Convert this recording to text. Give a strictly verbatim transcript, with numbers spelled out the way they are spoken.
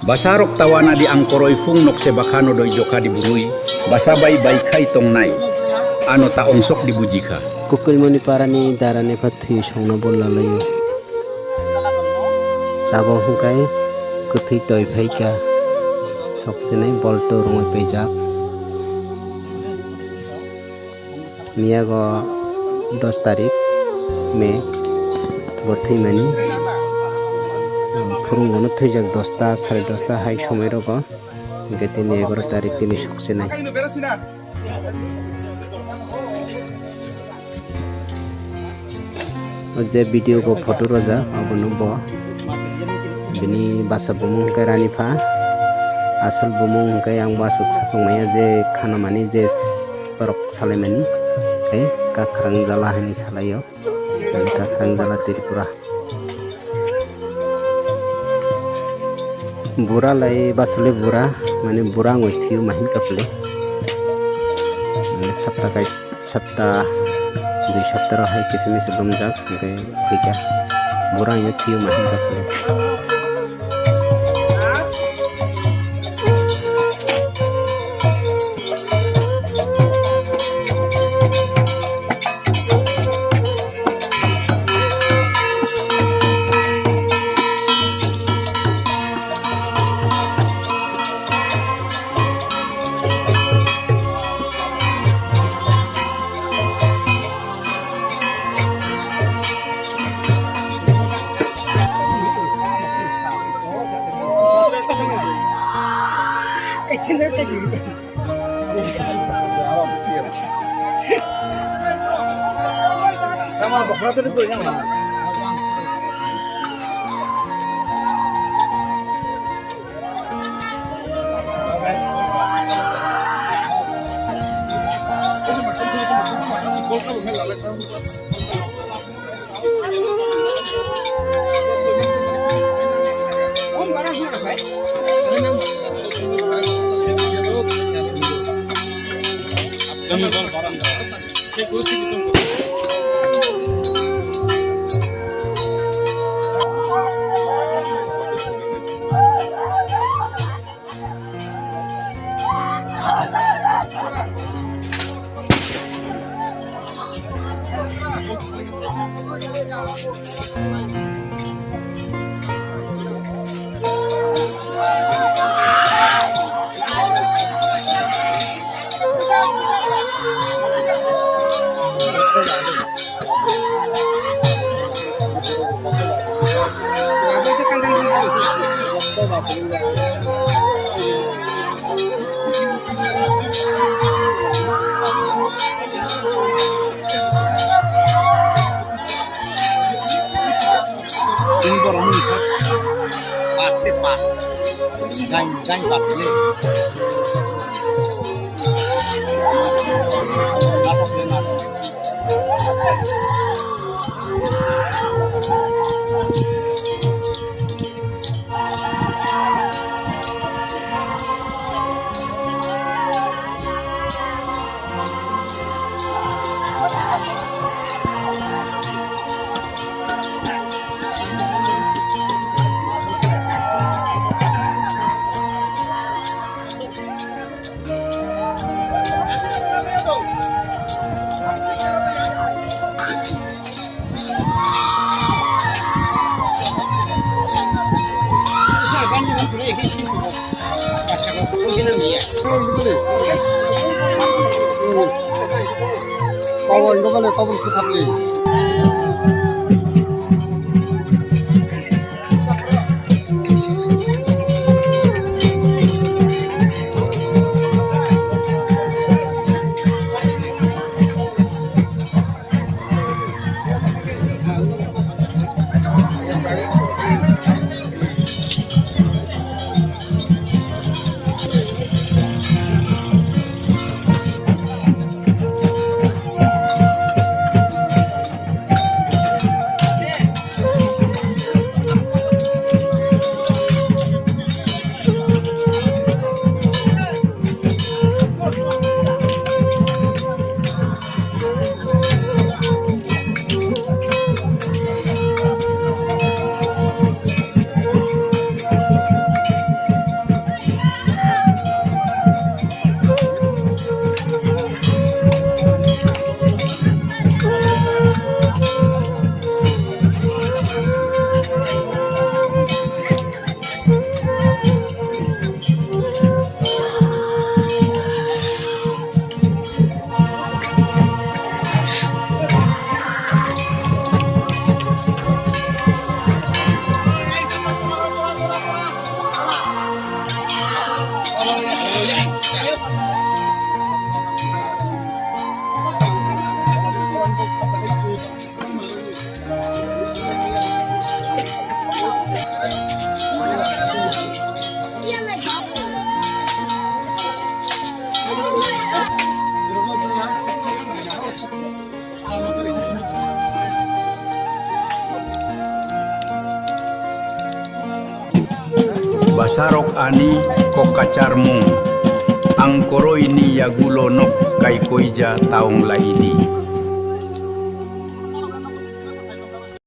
Bwsarok ta wana di ang koroi phung nokse bwkhano doi jokha di bwrwi, bwsa bai bai khai tongnai, ano ta ongsok di buji kha. Kukulmani parani darani pha thwi songna bo lalaio. Tabok hwnkhe kwthwi toi phaikha, soksenai bolto rwngwi paijak. Miyago dos tarik May bo thwimani, phwrwngbono thwijak dosta, sare dosta hai somoi rogo, hwnkhe tini egaro tarik tini soksenai. O je video bo photo rwjak, abono bo bini bwsa bumung hwnkhe Rani pha. Asol bumung hwnkhe ang bo aswk sachok maya je khanamani je borok salaimani, tei Kakrang Jala hinwi salaio, tei Kakrang Jala Tripura. Bura lai basule bura, mane bura wngwi thwio mahin kaple. Mane sapta kai, sapta, dui sapta rok hai kisa misa lumjak, hwnkhe thwikha. Bura wngwi thwio mahin kaple. Ini borok mung kha. Pat se pat. Gain, gain pat le. Natok le natok. Kobor, kobor, kobor sukhapli. Tharok ani kok kacharmung, ang koroini yagulo nok kaikoija taung laidi.